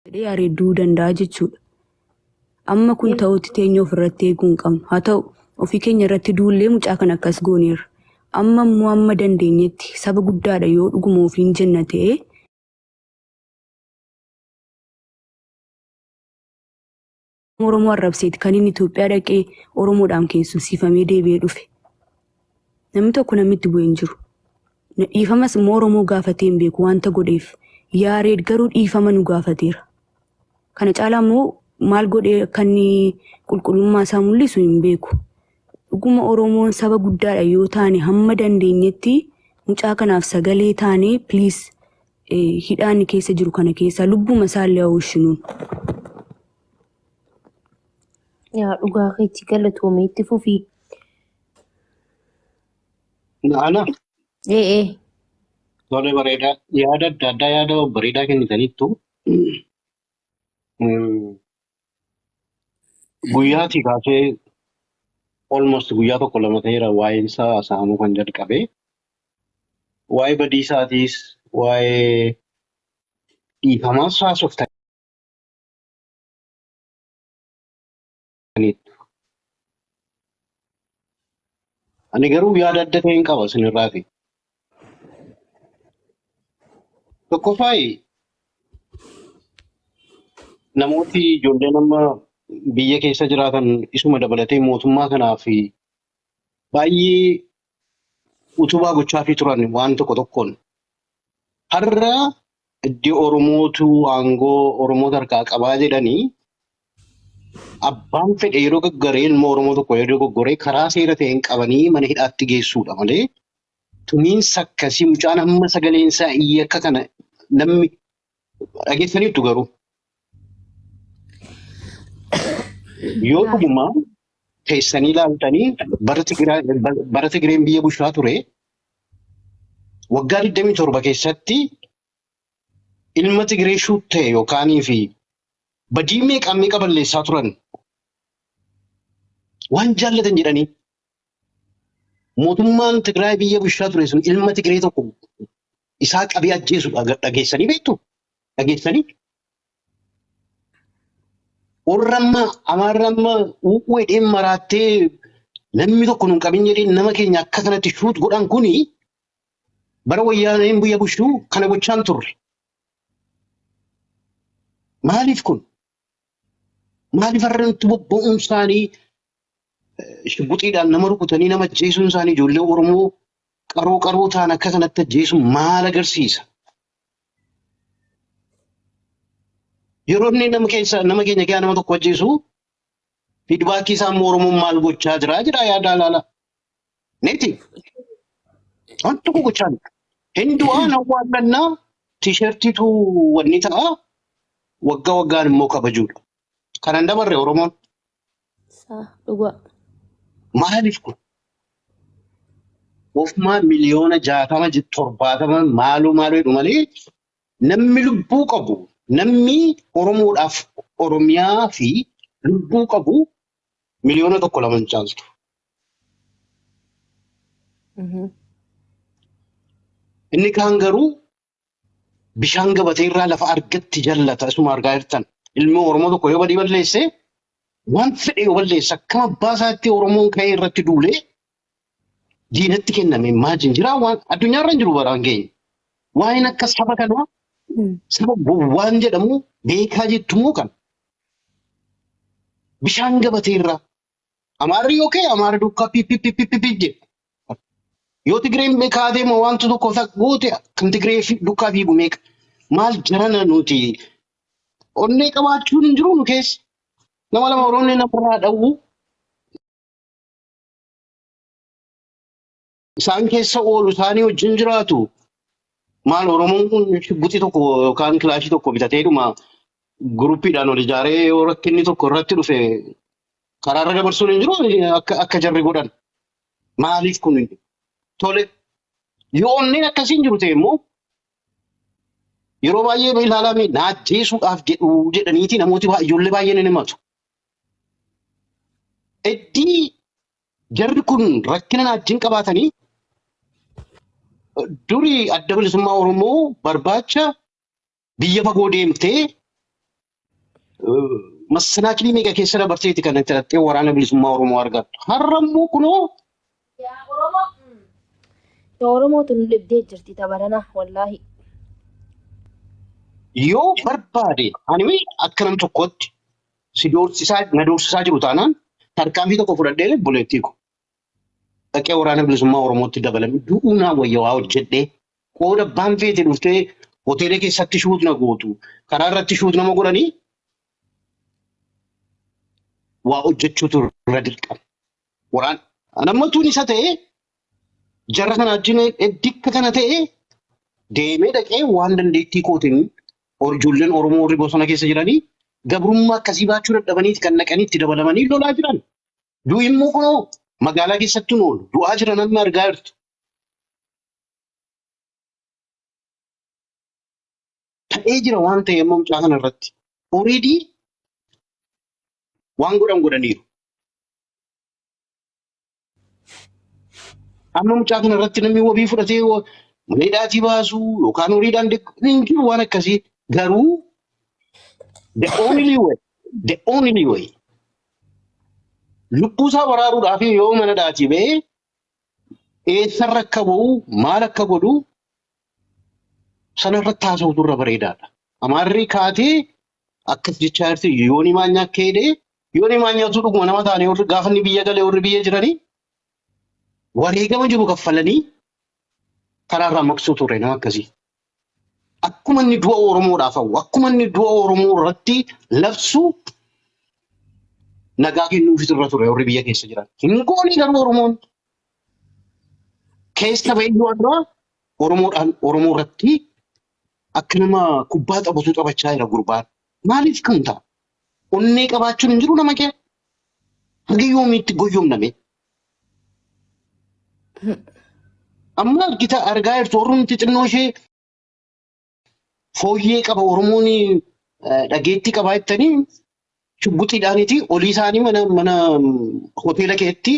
Jedhee Yaareed du'uu danda'a jechuudha. Amma kun ta'utti teenya ofirratti eeguu hin qabnu. Haa ta'u ofii keenya irratti duullee mucaa kana akkas gooneerra. Amma immoo amma dandeenyetti saba guddaadha yoo dhuguma ofiin jenna ta'e Oromoo arrabseeti kan inni Itoophiyaa dhaqee Oromoodhaan keessumsiifamee deebi'ee dhufe. Namni tokko namni itti bu'ee hin jiru. Dhiifamas immoo Oromoo gaafatee hin beeku wanta godheef. Yaareed garuu dhiifama nu gaafateera. Kana caalaa immoo maal godhee akka inni qulqullummaa isaa mul'isu hin beeku. Dhuguma Oromoon saba guddaadha yoo taane hamma dandeenyetti mucaa kanaaf sagalee taanee please hidhaa inni keessa jiru kana keessaa lubbuma isaallee haa oolchinuun. Yaa dhugaa keetti galatoomii itti fufii. Ana Ee ee. tole bareedaa yaada adda addaa yaada babbareedaa kennitaniittu. Guyyaatii kaasee almost guyyaa tokko lama ta'eera waa'een isaa haasa'amuu kan jalqabe. Waa'ee badiisaatiis waa'ee dhiifamaas haasoftaniittu. Ani garuu yaada adda ta'een qaba isinirraati. Tokkoffaayi namooti ijoolleen amma biyya keessa jiraatan isuma dabalatee mootummaa kanaaf baay'ee utubaa gochaafii turan waan tokko tokkoon. Har'a iddoo Oromootu aangoo Oromoota harkaa qabaa jedhanii abbaan fedhe yeroo gaggaree ilma Oromoo tokko yeroo goggoree karaa seera ta'een qabanii mana hidhaatti geessuudha malee tumiinsa akkasii mucaan hamma sagaleen isaa iyyee akka kana namni dhageessaniittu garuu yoo dhuguma teessanii ilaaltanii bara Tigireen biyya bulchaa ture waggaa 27 keessatti ilma Tigiree shuut ta'e yookaanii fi badii meeqaan meeqa balleessaa turan waan jaallatan jedhanii mootummaan Tigraay biyya bulchaa ture sun ilma Tigiree tokko isaa qabee ajjeesu dhageessanii beektu? Dhageessanii? Warra amma Amaarri amma u'uu jedhee maraattee namni tokko nun qabin jedhee nama keenya akka kanatti shuut godhan kuni bara wayyaaneen biyya bulchuu kana gochaan turre. Maaliif kun? Maaliif har'a nutti bobba'uun isaanii shugguxiidhaan nama rukutanii nama ajjeesuun isaanii ijoollee Oromoo qaroo qaroo ta'an akka kanatti ajjeesuun maal agarsiisa? Yeroo inni nama keessa nama keenya keessaa nama tokko ajjeesu fiidbaakii isaa immoo Oromoon maal gochaa jira jedha yaada ilaala. Neeti waan tokko gochaa jira. Hin du'aan awwaallannaa tiishertiitu wanni ta'a waggaa waggaan immoo kabajuudha. Kanan dabarre Oromoon Saa dhugaa. maaliif kun? Ofumaa miliyoona 60 70 maaloo maaloo jedhu malee namni lubbuu qabu namni Oromoodhaaf Oromiyaa fi lubbuu qabu miliyoona tokko lama hin caaltu. Inni kaan garuu bishaan gabatee irraa lafa argatti jallata isuma argaa jirtan. Ilmi Oromoo tokko yoo badii balleesse waan fedhe yoo balleesse akkam abbaa isaatti Oromoon ka'ee irratti duulee diinatti kenname imagine jiraa waan addunyaarra hin jiru baraan keenya. Waa'een akka saba kanaa saba gowwaan jedhamu beekaa jettu immoo kana. Bishaan gabatee irraa Amaarri yoo ka'e Amaara duukaa PPPPP jedha. Yoo Tigreen kaatee immoo wanti tokko goote kan Tigree duukaa fiigu meeqa? Maal jarana nuti onnee qabaachuun hin jiru nu keessa. Nama lama onnee namarraa dhawwu isaan keessa oolu isaanii wajjin jiraatu. Maal Oromoon kun shugguxii tokko yookaan kilaashii tokko bitateedhuma guruppiidhaan ol ijaaree yoo rakkinni tokko irratti dhufe karaarra dabarsuun hin jiru akka jarri godhan. Maaliif kun hin jiru? Tole yoo onneen akkasii hin jiru ta'e immoo yeroo baay'ee ilaalame na ajjeesuudhaaf jedhu jedhaniiti namooti ijoollee baay'een hin himatu. Eddii jarri kun rakkina na wajjin qabaatanii durii adda bilisummaa Oromoo barbaacha biyya fagoo deemtee Massanaakilii meeqa keessa dabarteeti kan itti dhattee waraana bilisummaa Oromoo argattu. Har'a immoo kunoo Yaa Oromoo. Yaa Oromoo tun dhibdee jirti tabarana wallaahi. Yoo barbaade ani akka nam tokkootti si doorsisaa na doorsisaa jiru taanaan tarkaanfii tokko fudhadhee obboleettii ko dhaqee waraana bilisummaa Oromootti dabalame du'uu naa wayya waa hojjedhee qooda abbaan feete dhuftee hoteela keessatti shuut na gootu karaa irratti shuut nama godhanii waa hojjechuutu irra dirqama. Waraan anammatuun isa ta'e jarra kana wajjin dikka kana ta'e deemee dhaqee waan dandeettii kootiin ijoolleen Oromoo warri bosona keessa jiranii gabrummaa akkasii baachuu dadhabaniiti kan dhaqanii itti dabalamanii lolaa jiran. Du'i immoo kunoo magaalaa keessatti nu oolu. Du'aa jira namni argaa jirtu. Ta'ee jira waan ta'e amma mucaa kana irratti. Already waan godhan godhaniiru. Amma mucaa kana irratti namni wabii fudhatee mana hidhaatii baasu yookaan horiidhaan hin jiru waan akkasii. Garuu the only way lubbuu isaa baraaruudhaaf yoo mana hidhaatii ba'ee eessarra akka ba'u maal akka godhu sanarratti haasa'utu irra bareedaadha. Amaarri kaatee akkas jechaa jirti yooni maanyaa akka jedhee yooni maanyaatu dhuguma nama taane warri gaafa inni biyya galee warri biyya jiranii wareegama jiru kaffalanii karaarraa maqsuu ture nama akkasii. Akkuma inni du'a Oromoodhaaf hawwu, akkuma inni du'a Oromoo irratti labsu nagaa kennuufitu irra ture warri biyya keessa jiran. Hin goone garuu Oromoon keessa bahee irraa Oromoodhaan Oromoo irratti akka nama kubbaa taphatu taphachaa jira gurbaan. Maaliif kan ta'a? Onnee qabaachuun hin jiru nama kee. Haga yoomiitti goyyomname? Amma argita argaa jirtu warrumti xinnoo ishee fooyyee qaba Oromoon dhageettii qabaa jettanii shugguxiidhaaniiti olii isaanii mana mana hoteela keetti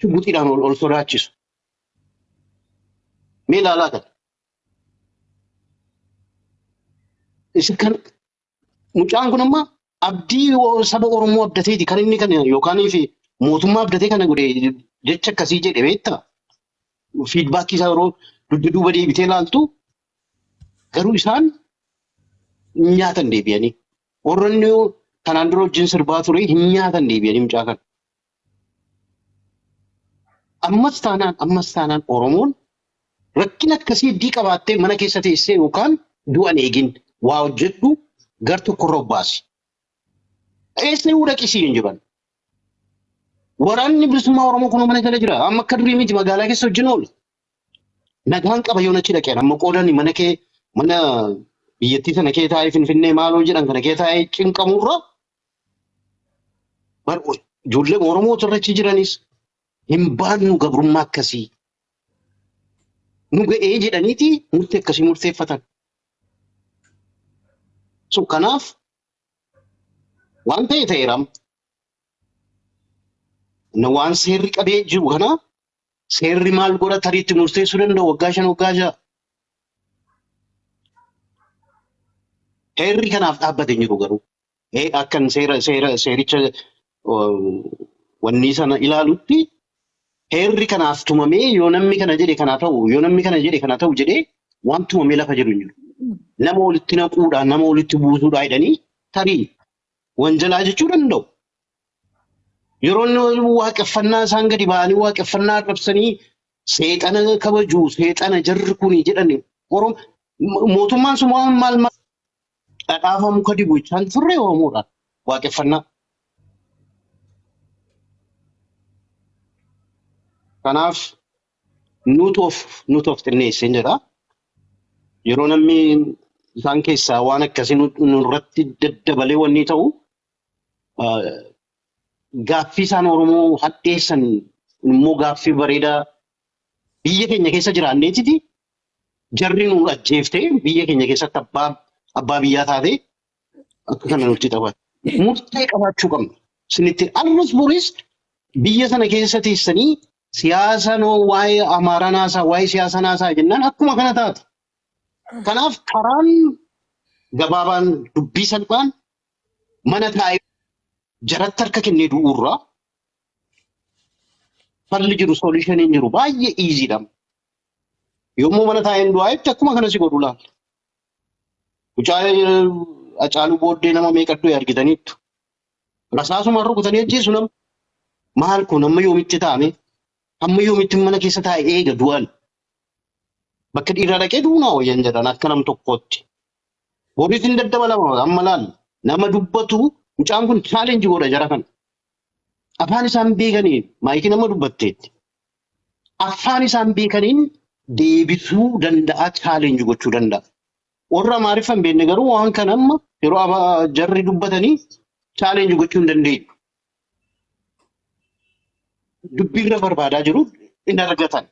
shugguxiidhaan ol ol sodaachisu. Mee ilaalaa kana. Isa kan mucaan kun amma abdii saba Oromoo abdateeti kan inni kana yookaan fi mootummaa abdatee kana godhe jecha akkasii jedhe beektaa? Feedbackii isaa yeroo dugda duuba deebitee ilaaltu garuu isaan nyaatan deebi'anii. Warra inni kanaan dura wajjin sirbaa ture hin nyaatan deebi'anii mucaa kana. Ammas taanaan Oromoon rakkina akkasii heddii qabaattee mana keessa teessee yookaan du'an eegin waa hojjedhu gar tokkorra obbaasi. Eessa yoo dhaqisii hin jiran. Waraanni bilisummaa Oromoo kun mana jala jira. Amma akka durii miti magaalaa keessa wajjin oolu. Nagaan qaba yoo achi dhaqeen amma qoodan mana kee mana biyyattii sana kee taa'ee Finfinnee maaloo jedhan kana kee taa'ee cinqamurra bar ijoollee Oromoo irra achi jiranis hin baannu gabrummaa akkasii. Nu ga'ee jedhaniiti murtee akkasii murteeffatan. So kanaaf waan ta'e ta'eera. Waan seerri qabee jiru kana seerri maal godha tariitti murteessuu danda'u waggaa 5 waggaa 6. Heerri kanaaf dhaabbate hin jiru garuu. Akkan seera seera seericha wanni sana ilaalutti heerri kanaaf tumamee yoo namni kana jedhe kana ta'u yoo namni kana jedhe kana ta'u jedhee waan tumamee lafa jiru hin jiru. Nama walitti naquudhaan nama walitti buusuudhaa jedhanii tarii wanjalaa jechuu danda'u. Yeroo inni waaqeffannaa isaan gadi ba'anii waaqeffannaa arrabsanii seexana kabaju seexana jarri kuni jedhani mootummaan sun waan maal maal dhadhaafa muka dibu jechaan turre Oromoodhaan waaqeffannaa. Kanaaf nutu of xinneessee jedha. Yeroo namni isaan keessaa waan akkasii nurratti daddabalee wanni ta'u gaaffii isaan Oromoo hadheessan immoo gaaffii bareedaa biyya keenya keessa jiraanneetiti jarri nu ajjeeftee biyya keenya keessatti abbaa biyyaa taatee akka kana nutti taphatu. Murtee qabaachuu qabna. Isinitti arrus boris biyya sana keessa teessanii siyaasa noo waa'ee Amaaraa naasaa waa'ee siyaasa naasaa jennaan akkuma kana taatu. Kanaaf karaan gabaabaan dubbii salphaan Mana taa'ee jaratti harka kennee du'uurraa falli jiru, solutioniin jiru baay'ee easydha. Yommuu mana taa'een du'aa jetti akkuma kana si godhu laal. Mucaa Hacaaluu booddee nama meeqa du'e argitaniittu. Rasaasumaan rukutanii ajjeesu nama. Maal kun amma yoomitti taa'ame? Amma yoomitti mana keessa taa'e eega du'an? Bakka dhiiraa dhaqee du'uu naa wayyan jedhan akka nam tokkootti. Booriitiin daddabalama amma laal. Nama dubbatu mucaan kun challenge godha jara kana. Afaan isaan beekaniin maayikii nama dubbatteetti. Afaan isaan beekaniin deebisuu danda'a, challenge gochuu danda'a. Warra Amaariffa hin beekne garuu waan kana amma yeroo jarri dubbatanii challenge gochuu hin dandeenyu. Dubbiirra barbaadaa jiru hin argatan.